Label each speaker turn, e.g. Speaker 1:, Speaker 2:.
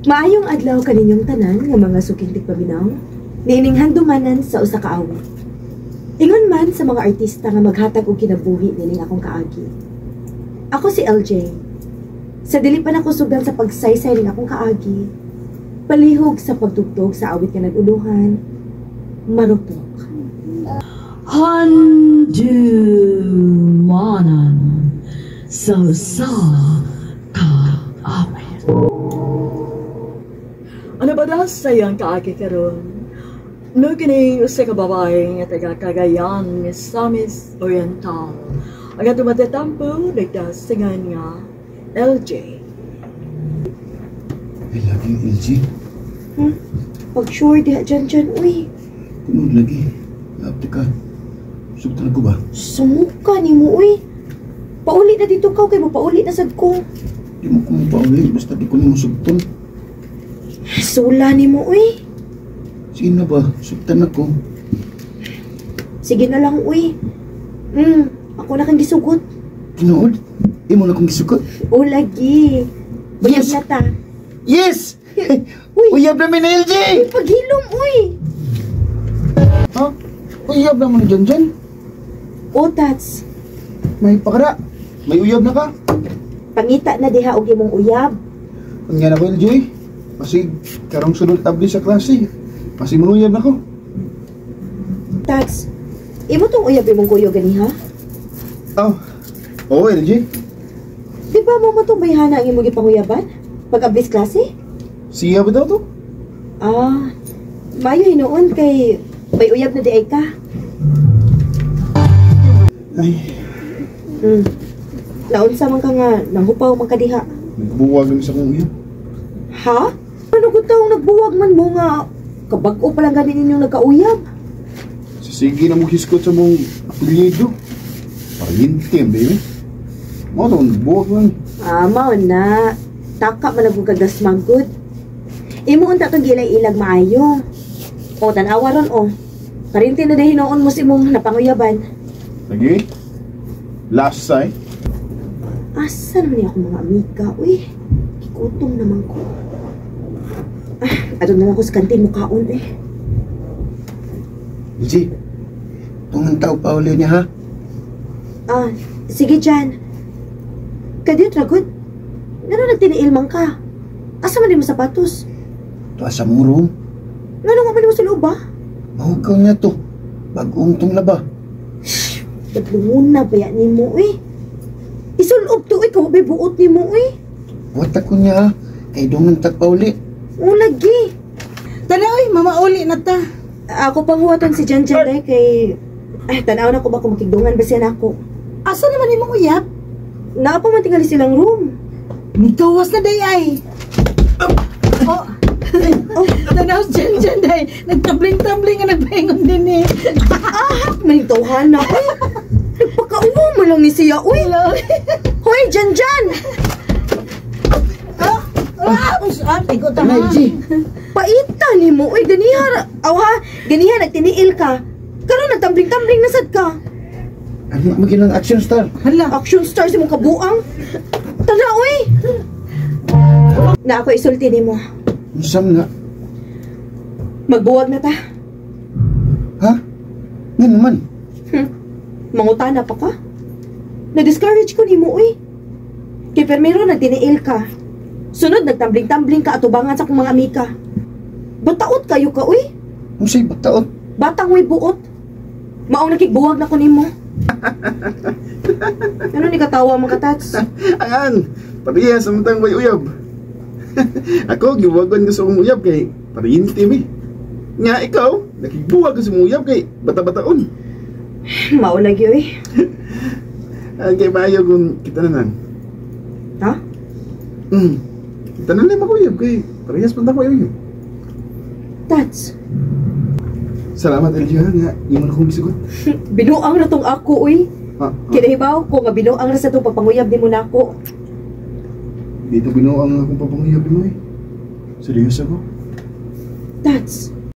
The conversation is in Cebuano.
Speaker 1: Maayong adlaw kaninyong tanan nga mga suking tigpaminaw, niining handumanan sa usa ka awit. Ingon man sa mga artista nga maghatag og kinabuhi nining akong kaagi. Ako si LJ. Sa dili pa nako sugdan sa pagsaysay ning akong kaagi, palihog sa pagtugtog sa awit nga nag-uluhan, "Marupok."
Speaker 2: Handumanan sa usa ka awit.
Speaker 3: Ano ba na sa iyang kaagi karon? No kining usa ka babae nga taga Cagayan, Misamis Oriental. Ang atong matatampo nagdasingan nga LJ.
Speaker 4: I love you, LG.
Speaker 1: Pag sure diha dyan dyan, uy.
Speaker 4: Tinuod lagi. Lahat ka. Sugtan ko ba?
Speaker 1: Sumuka ni mo, uy. Pauli na dito ka, kay mo pauli na sad ko.
Speaker 4: Di mo ko pauli. Basta di ko nimo sugton.
Speaker 1: Sula ni mo, uy.
Speaker 4: Sige na ba? Sugtan ako.
Speaker 1: Sige na lang, uy. Ako na kang gisugot.
Speaker 4: Tinuod? Imo na kong gisugot?
Speaker 1: O, lagi. Bayad
Speaker 4: Yes.
Speaker 1: na ta.
Speaker 4: Yes!
Speaker 1: Uy.
Speaker 4: Uyab na mi ni LG!
Speaker 1: Uy, paghilom, uy.
Speaker 4: Ha? Uyab na mo ni Jan Jan?
Speaker 1: O, Tats.
Speaker 4: May pakara. May uyab na ka?
Speaker 1: Pangita na diha og imong uyab.
Speaker 4: Unya na ko, LG. Basig, karong sunod tabli sa klase. Basig manguyab na ko.
Speaker 1: Tats, imo tong uyab imong kuyo ganiha?
Speaker 4: Oh. Oo, LG.
Speaker 1: Di ba mo tong bayhana ang imong gipanguyaban? Pag-ablis klase?
Speaker 4: Siya ba daw to?
Speaker 1: Ah, mayo hinuon kay may uyab na di ay ka.
Speaker 4: Ay,
Speaker 1: Naunsa man ka nga, nanghupaw man ka diha.
Speaker 4: Nagbuwag lang sa akong uyab.
Speaker 1: Ha? Ano ko taong nagbuwag man mo nga kabag-o pa lang ganin ninyong nagkauyab?
Speaker 4: Sige na mo hiskot sa mong apelyido. Parinti, baby. Mo to, nagbuwag lang.
Speaker 1: Ah, mao na. Taka man nagong kagasmang good. Imo unta tong gilay-ilag maayo. O, tan-awa ron o. Parinti na dahil hinuon mo sa imong napanguyaban.
Speaker 4: Lagi. Last say.
Speaker 1: Asa naman niya akong mga amiga? Uy, kikutom naman ko. Ah, adto na lang ako sa kantin mukaon eh.
Speaker 4: LG, tungan tao pa uli niya ha?
Speaker 1: Ah, sige Jan. Kadiyot ra gud. Ngano nagtiniil man ka? Asa man mo sapatos?
Speaker 4: Tuwa sa mong room.
Speaker 1: Ngano nga man mo sa loob ba?
Speaker 4: Mahugaw niya to. Bagong tong laba.
Speaker 1: Naglungon na baya nimo eh. Isulob to eh, kung may buot nimo eh.
Speaker 4: Buhat ako niya ha. Kay dungan tag pa uli.
Speaker 1: O lagi.
Speaker 5: Tana oy, mamauli na ta.
Speaker 1: Ako pang huwaton si Jan Jan day kay... Ay, tanaw na ko ba kung makigdungan ba siya nako.
Speaker 5: Asa naman imong uyab?
Speaker 1: Naa pa man tingali silang room.
Speaker 5: Nituwas na day ay. Oh. Oh, tanaw dyan dyan day. Nagtabling-tabling nga nagpaingon din eh.
Speaker 1: Maningtawhan na uy. Nagpakauwo mo lang ni siya uy. Hoy, Jan Jan!
Speaker 5: Ah, ah, tigo ta.
Speaker 4: Tana, LG.
Speaker 1: Paita ni mo uy, ganiha aw ha, ganiha nagtiniil ka. Karon nagtambling-tambling na sad ka.
Speaker 4: Ano mo ginang action star?
Speaker 5: Hala.
Speaker 1: Action star si mong kabuang. Tala uy. Na ako isulti nimo.
Speaker 4: Unsam na?
Speaker 1: Magbuwag na ta.
Speaker 4: Ha? Nga naman.
Speaker 1: Mangutana pa ka? Na-discourage ko nimo uy. Kay permero nagtiniil ka. Sunod nagtambling-tambling ka atubangan sa akong mga amika. Bataot kayo ka uy.
Speaker 4: Unsay bataot?
Speaker 1: Batang way buot. Maong nakigbuwag na ko nimo. Ano ni katawa mga katats?
Speaker 4: Angan, pareha sa matang way uyab. Ako, gibuwagan ko sa akong uyab kay parinti mi. Nga ikaw, nakigbuwag ko sa mong uyab kay bata-bataon.
Speaker 1: Mao lagi uy.
Speaker 4: Ang kay maayo kung kita na lang.
Speaker 1: Ha?
Speaker 4: Kita na lang ako uyab kay parehas man ta ko uyab.
Speaker 1: Tats,
Speaker 4: Salamat LG ha, nga imo na akong gisugot.
Speaker 1: Binuang na tong ako uy.
Speaker 4: Ha? Ha?
Speaker 1: Kinahibaw ko nga binuang na sa tong pagpanguyab nimo nako.
Speaker 4: Dito binuang akong papanguyab nimo eh. Seryoso ko.
Speaker 1: Tats,